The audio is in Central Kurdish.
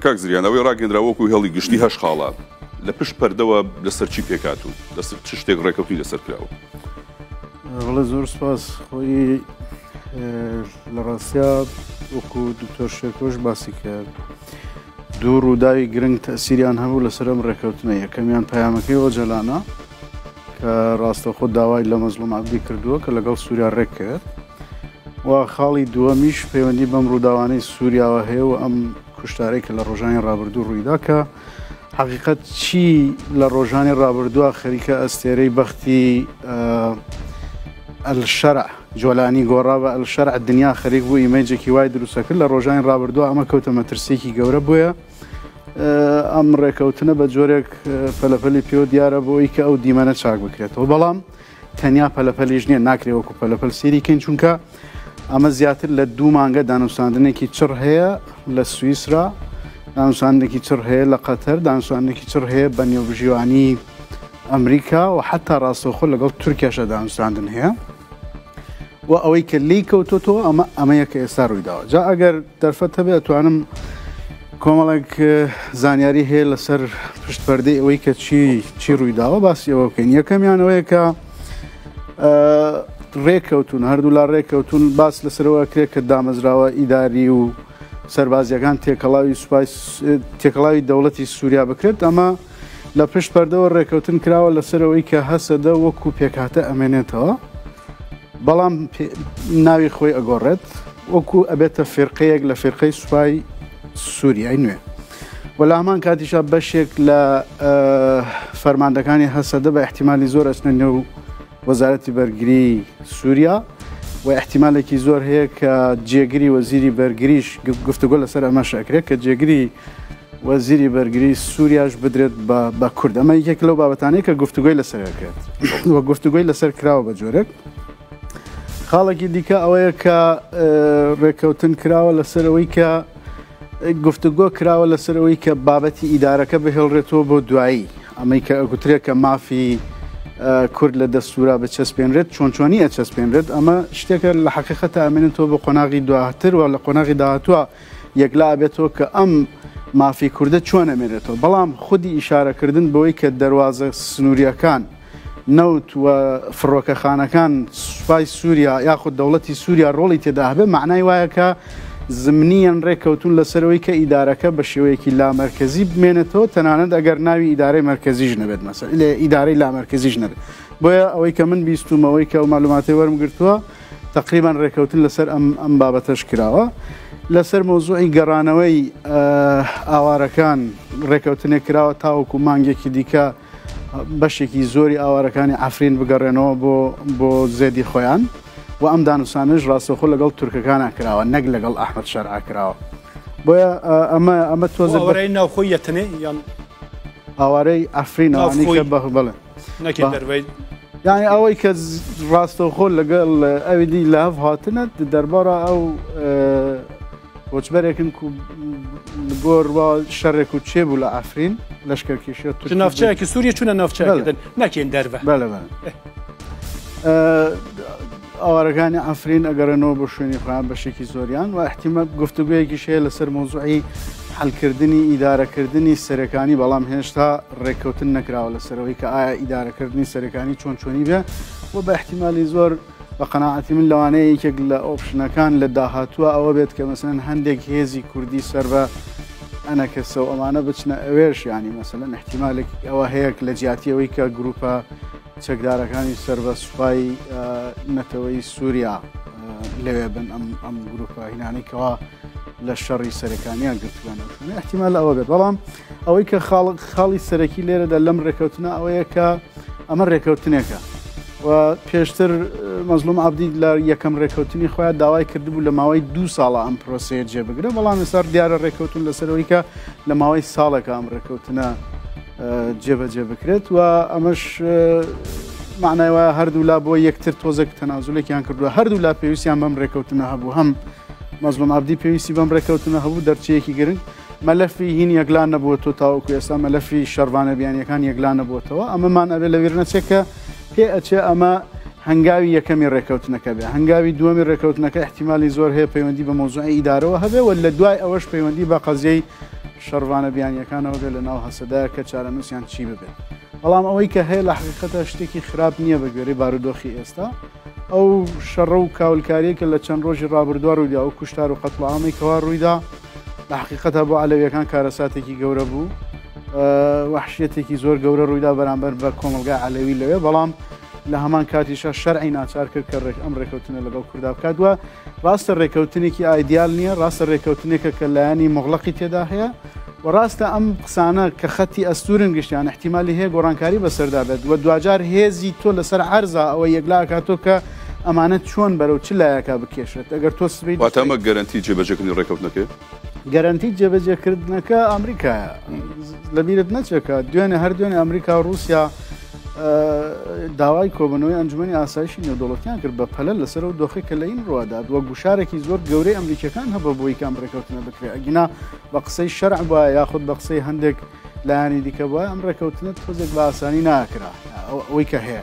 کاک زریان، ئەوەی ڕاگەندرا وەکو هێڵی گشتی 8 خاڵە، لە پشت پەردەوە لەسەر چی پێکهاتوون، لەسەر چ شتێک ڕێکەوتنی لەسەر کراوە؟ بەڵێ زۆر سپاس. خۆی لە ڕاستیا وەکو دکتۆر شێرکۆش باسی کرد، دوو ڕووداوی گرنگ تەسیریان هەبوو لەسەر ئەم ڕێکەوتنە. یەکەمیان پەیامەکەی ئۆجەلانە کە ڕاستەوخۆ داوای لە مەزلوم عەبدی کردووە کە لەگەڵ سووریا ڕێککەوێت، و خاڵی دووەمیش پەیوەندی بەم ڕووداوانەی سووریاوە هەیە و ئەم کوشتارەی کە لە ڕۆژانی ڕابردوو ڕوویدا، کە حقیقت چی لە ڕۆژانی ڕابردووە خەریکە ئەستێرەی بەختی ئەلشەرع جۆلانی گۆڕا بە ئەلشەرع، دنیا خەریک بوو ئیمەیجێکی وای دروستە کرد لە ڕۆژانی ڕابردووە. ئەمە کەوتە مەترسیەکی گەورە، بۆیە ئەم ڕێکەوتنە بە جۆرێک پەلەپەلی پێوە دیارە بۆ ئەوی کە ئەو دیمەنە چاک بکرێتەوە. بەڵام تەنیا پەلەپەلیش نییە، ناکرێ وەکو پەلەپەل سێری کەین، چونکە ئەمە زیاتر لە 2 مانگە دانوستاندنێکی چڕ هەیە لە سویسرا، دانوستاندنێکی چڕ هەیە لە قەتەر، دانوستاندنێکی چڕ هەیە بە نێوبژیوانی ئەمریکا و حتا ڕاستەوخۆ لەگەڵ تورکیاشە دانوستاندن هەیە. و ئەوەی کە لی کەوتۆتەوە ئەمە ئەمەیە کە ئێستا ڕوویداوە. جا ئەگەر دەرفەت هەبێ ئەتوانم کۆمەڵێک زانیاری هەیە لەسەر پشت پەردەی ئەوەی کە چی ڕوویداوە باسی ئەوە بکەین. یەکەمیان ئەوەیە کە ڕێککەوتون، هەردوولا ڕێککەوتون، باس لەسەرەوە کرێت کە دامەزراوە ئیداری و سەربازیەکان تێکەڵاوی سوپای تێکەڵاوی دەوڵەتی سووریا بکرێت. ئەمە لە پشت پەردەوە ڕێککەوتن کراوە لەسەر ئەوەی کە هەسەدە وەکو پێکهاتە ئەمێنێتەوە، بەڵام ناوی خۆی ئەگۆڕێت وەکو ئەبێتە فیرقەیەک لە فیرقەی سوپای سووریای نوێ. و لە هەمان کاتیشا بەشێک لە فەرماندەکانی هەسەدە بە احتیمالی زۆر ئەچنە نێو وەزارەتی بەرگری سووریا و احتیمالێکی زۆر هەیە کە جێگری وەزیری بەرگریش گفتوگۆ لەسەر ئەمەش ئەکرێت کە جێگری وەزیری بەرگری سووریاش بدرێت بە کورد. ئەمە یەکێک لەو بابەتانەی کە گفتوگۆی لەسەر ئەکرێت و گفتوگۆی لەسەر کراوە بە جۆرێک. خاڵێکی دیکە ئەوەیە کە ڕێککەوتن کراوە لەسەر ئەوەی کە گفتوگۆ کراوە لەسەر ئەوەی کە بابەتی ئیدارەکە بهێڵرێتەوە بۆ دوایی. ئەمەی کە ئەگوترێت کە مافی کورد لە دەستورا بچەسپێنرێت، چۆن چۆنی ئەچەسپێنرێت، ئەمە شتێکە لە حقیقەتە ئەمێنێتەوە بۆ قۆناغی دواتر و لە قۆناغی داهاتووە یەکلا ئەبێتەوە کە ئەم مافی کوردە چۆن ئەمێنێتەوە. بەڵام خودی ئیشارەکردن بەوەی کە دەواازە سنووریەکان، نەوت و فڕۆکەخانەکان سوپای سووریا یاخود دەوڵەتی سووریا ڕۆڵی تێدا هەبێ، معنای وایە کە زمنیان ڕێککەوتون لەسەرەوەی کە ئیدارەکە بە شێوەیەکی لامەرکەزی بمێنێتەوە، تەنانەت ئەگەر ناوی ئیدارەی مەرکەزیش نەبێت، مەسەل ئیدارەی لامەرکەزیش نەبێت. بۆیە ئەوەی کە من بیستومەوەی کە ئەو معلوماتی وەرم گرتووە تقریبا ڕێککەوتن لەسەر ئەم بابەتەش کراوە. لەسەر مۆزوعی گەڕانەوەی ئاوارەکان ڕێککەوتنێک کراوە تاوەکو مانگێکی دیکە بەشێکی زۆری ئاوارەکانی عفرین بگەڕێنەوە بۆ زێدی خۆیان و ئەم دانوسانش ڕاستەوخۆ لەگەڵ تورکەکانە کراوە نەک لەگەڵ ئەحمەد شەرع کراوە. بۆیە ئەمە تۆزە ئاوارەی ناوخۆی یەتنێ یان ئاوارەی عفرین ئەوانەی کە بەڵێ نەکەی دەرەوەی، یعنی ئەوەی کە ڕاستەوخۆ لەگەڵ ئەوی دی لە هەڤ هاتنە دەربارە ئەو کۆچبەرێکن و گۆڕوا شەڕێک و چێ بوو لە عفرین لەشکرکێشیە تورکی ناوچەیەکی سووریە چوونە ناوچەیەکی دن نەکەین دەرەوە. بەڵێ بەڵێ. ئاوارەکانی عفرین ئەگەڕێنەوە بۆ شوێنی خۆیان بەشێکی زۆریان و احتیمال گفتوگویەکیش هەیە لەسەر مۆزوعی حلکردنی ئیدارەکردنی سەرەکانی، بەڵام هێشتا ڕێککەوتن نەکراوە لەسەرەوەی کە ئایا ئیدارەکردنی سەرەکانی چۆن چۆنی بێ و بە احتیمالی زۆر بە قەناعەتی من لەوانەیە یەکێک لە ئۆپشنەکان لە داهاتووە ئەوە بێت کە مەسەلەن هەندێک هێزی کوردی سەر بە ئەنەکەسە و ئەمانە بچنە ئەوێش، ینی مەسەلەن احتیمالێک ئەوە هەیە لە جیاتی ئەوەی کە گروپە چەکدارەکانی سەر بە سوپای نەتەوەی سووریا لەوێ بن، ئەم گروپە هینانەی کەوا لە شەڕی سەرەکانیان گرتووانەوە احتیمال ئەوە بێت. بەڵام ئەوەی کە خاڵی سەرەکی لێرەدا لەم ڕێککەوتنە ئەوەیە کە ئەمە ڕێککەوتنێکە و پێشتر مەزلوم عەبدی لە یەکەم ڕێککەوتنی خۆیان داوای کردبوو لە ماوەی 2 ساڵە ئەم پرۆسەیە جێبگرە، بەڵام ئێستا دیارە ڕێککەوتون لەسەرەوەی کە لە ماوەی ساڵێکە ئەم ڕێککەوتنە جێبەجێ بکرێت و ئەمەش معنای وایە هەردوولا بۆ یەکتر تۆزێک تەنازولێکیان کردووە. هەردوولا پێویستیان بەم ڕێککەوتنە هەبوو، هەم مەزلوم عەبدی پێویستی بەم ڕێککەوتنە هەبوو، دەرچەیەکی گرنگ مەلەفی هین یەکلا نەبووەوە تاوەکو ئێستا مەلەفی شەڕڤانە بیانیەکان یەکلا نەبووەتەوە. ئەمەمان ئەبێ لەویر نەچێت کە پێ ئەچێ ئەمە هەنگاوی یەکەمی ڕێککەوتنەکە بێ، هەنگاوی دووەمی ڕێککەوتنەکە احتیمالی زۆر هەیە پەیوەندی بە مۆزوعی ئیدارەوە هەبێ و لە دوای ئەوەش پەیوەندی بە قەزیەی شەڕڤانە بیانیەکانەوە بێت لە ناو هەسەدایە کە چارەنووسیان چی ببێت. بەڵام ئەوەی کە هەیە لە حقیقەتە شتێکی خراپ نییە بە گوێرەی بارودۆخی ئێستا. ئەو شەڕە و کاولکاریە کە لە چەند ڕۆژی ڕابردووە ڕوویدا، ئەو کوشتار و قەتڵ عامەی کەوا ڕوویدا، لە حقیقەتە بۆ عەلەویەکان کارەساتێکی گەورە بوو. وەحشیەتێکی زۆر گەورە ڕوویدا بەرامبەر بە کۆمەڵگای عەلەوی لەوێ، بەڵام لە هەمان کاتیشا شەرعی ناچار کرد کە ڕێک ئەم ڕێکەوتنە لەگەڵ کوردا بکات. وە ڕاستە ڕێکەوتنێکی ئایدیال نییە، ڕاستە ڕێکەوتنێکە کە لایەنی مغلقی تێدا هەیە و ڕاستە ئەم قسانە کە خەتی ئەستورن گشتیان احتیمالی هەیە گۆڕانکاری بەسەردا بێت و دواجار هێزی تۆ لەسەر عەرزا ئەوە یەکلاکاتۆ کە ئەمانە چۆن بەرەو چ لایەکە بکێشێت. ئەگەر تۆ سبەی واتە ئەمە گەرەنتی جێبەجێکردنی ڕێکەوتنەکەی؟ گەرەنتی جێبەجێکردنەکە ئەمریکایە. لەبیرت نەچێت کە دوێنێ هەر دوێنێ ئەمریکا و رووسیا داوای کۆبوونەوەی ئەنجومەنی ئاسایشی نێودەوڵەتیان کرد بە پەلە لەسەر ئەو دۆخی کە لە ئین ڕوادات وە گوشارێکی زۆر گەورەی ئەمریکیەکان هەبە بۆی کە ئەم ڕێکەوتنە بکرێت. ئەگینا بە قسەی شەرع وایە یاخود بە قسەی هەندێک لایەنی دیکە وایە ئەم ڕێکەوتنە تۆزێک بە ئاسانی ناکرا ئەوەی کە هەیە.